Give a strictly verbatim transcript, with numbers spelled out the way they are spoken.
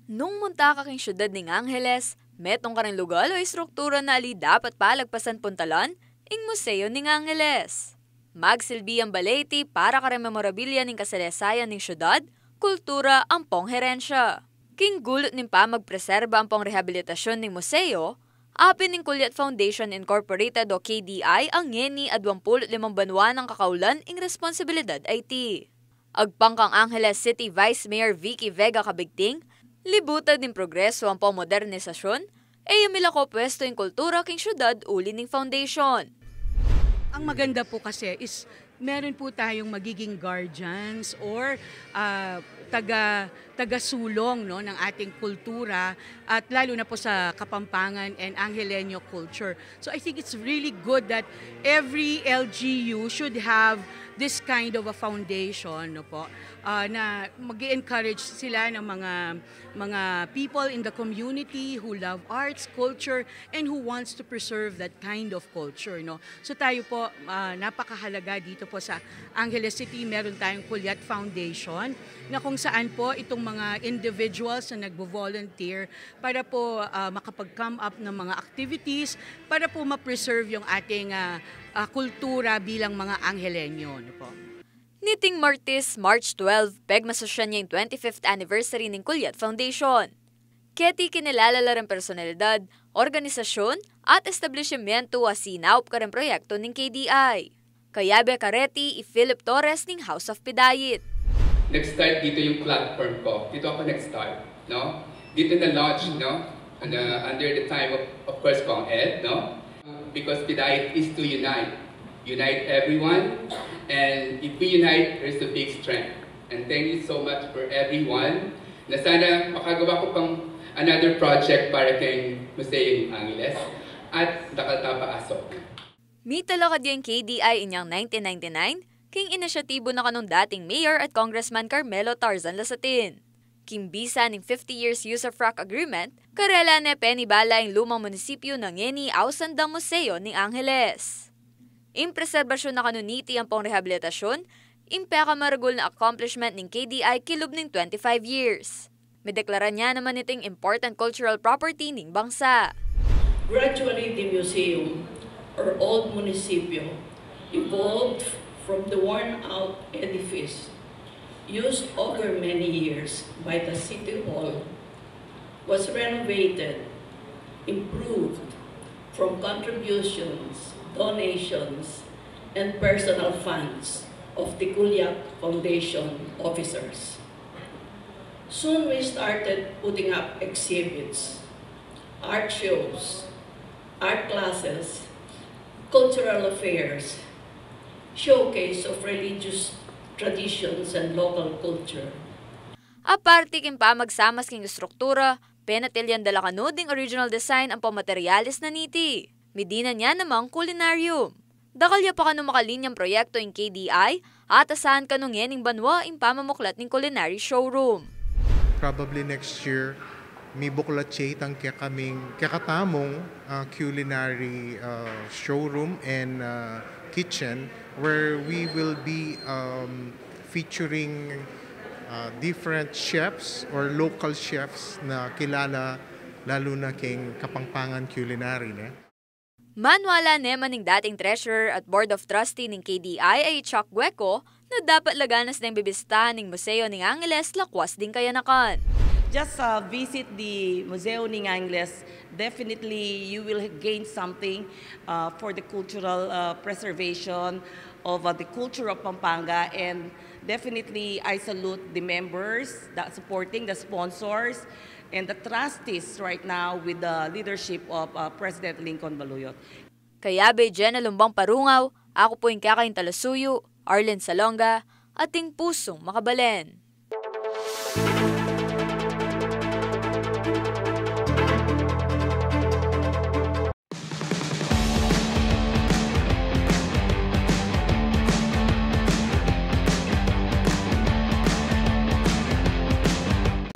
Nung munta ka king syudad ning Angeles, metung karing lugal o istruktura na ali dapat palagpasan puntalan, ing Museo ning Angeles. Magsilbi yang bale iti para karing memorabilya ning kasalesayan ning syudad, kultura, ampong herensya. King gulut ning pamagpreserba ampong rehabilitasyun ning museo, apin ning Kuliat Foundation Incorporated o K D I ang ngeni adwampulu't limang banua nang kakaulan ing responsibilidad a iti. Agpang kang Angeles City Vice Mayor Vicky Vega Cabigting, libutad ning progreso ampong modernisasyun, e ya milako puesto ing kultura king syudad uli ning foundation. Ang maganda po kasi is meron po tayong magiging guardians or, ah, taga, tagasulong, no, ng ating kultura at lalo na po sa Kapampangan and Angeleno culture. So I think it's really good that every L G U should have this kind of a foundation, no po, ah, na mag-encourage sila ng mga, mga people in the community who love arts, culture, and who wants to preserve that kind of culture, no? So tayo po, ah, napakahalaga dito po sa Angeles City, meron tayong Kuliat Foundation na kung saan po itong mga individuals na nagvo-volunteer para po, ah, makapag-come up ng mga activities para po ma-preserve yung ating, ah, ah, kultura bilang mga Angelenyo, no po? Niting Martes, March twelve, pegmasosyan ya ing twenty-fifth anniversary ning Kuliat Foundation. Keti kinilala la ring personalidad, organisasyun, at establisyemento a sinaup karing proyekto ning K D I. Kayabe kareti i Philip Torres ning House of Pidait. Nag-start dito yung platform ko. Dito ako nag-start, no? Dito na-launch, no? And, uh, under the time of, of course, Kong Ed, no? Because Pidait is to unite. Unite everyone, and if we unite, there's a big strength. And thank you so much for everyone. Na sana makagawa ko pang another project para kay Museo ng Angeles at Dakal Tapa Asok. Mitalakad ya ing K D I inyang nineteen ninety-nine, king inisyatibu na kanung dating Mayor at Congressman Carmelo Tarzan Lasatin. King bisa ning fifty years usufruct agreement, karela ne penibala ing lumang munisipyu na ngeni ausan dang Museo ning Angeles. Ing preserbasyun na kanu niti ampong rehabilitasyun, ing pekamaragul na accomplishment ning K D I kilub ning twenty-five years. Medeklara ne naman iting important cultural property ning bangsa. Gradually, the museum, or old munisipyo, evolved from the worn-out edifice used over many years by the City Hall, was renovated, improved from contributions, donations, and personal funds of the Kuliak Foundation officers. Soon we started putting up exhibits, art shows, art classes, cultural affairs, showcase of religious traditions and local culture. Aparte king pamagsamas king istruktura, penatilian da la kanu ding original design ampong materyales na niti. Midinan ya namang culinarium. Dakal ya pa kanu makalinyang proyekto ing K D I, at asahan kanu ngening banua ing pamamuklat ning culinary showroom. Probably next year, mibuklat ya itang kekaming, kekatamung, uh, culinary, uh, showroom and, uh, kitchen where we will be, um, featuring, uh, different chefs or local chefs na kilala lalu na king Kapampangan culinary, ne? Maniwala ne man ing dating treasurer at board of trustee ning K D I a i Chuck Gueco na dapat laganas neng bibisitahan ing Museo ning Angeles lakwas ding kayanakan. Just, uh, visit the Museo ning Angeles. Definitely, you will gain something, uh, for the cultural, uh, preservation of, uh, the culture of Pampanga. And definitely, I salute the members that supporting, the sponsors, and the trustees right now with the leadership of, uh, President Lincoln Baluyot. Kayabe Jenna Lumbang Parungaw, aku pu ing kekayung talasuyu, Arlene Salonga, ating pusung makabalen.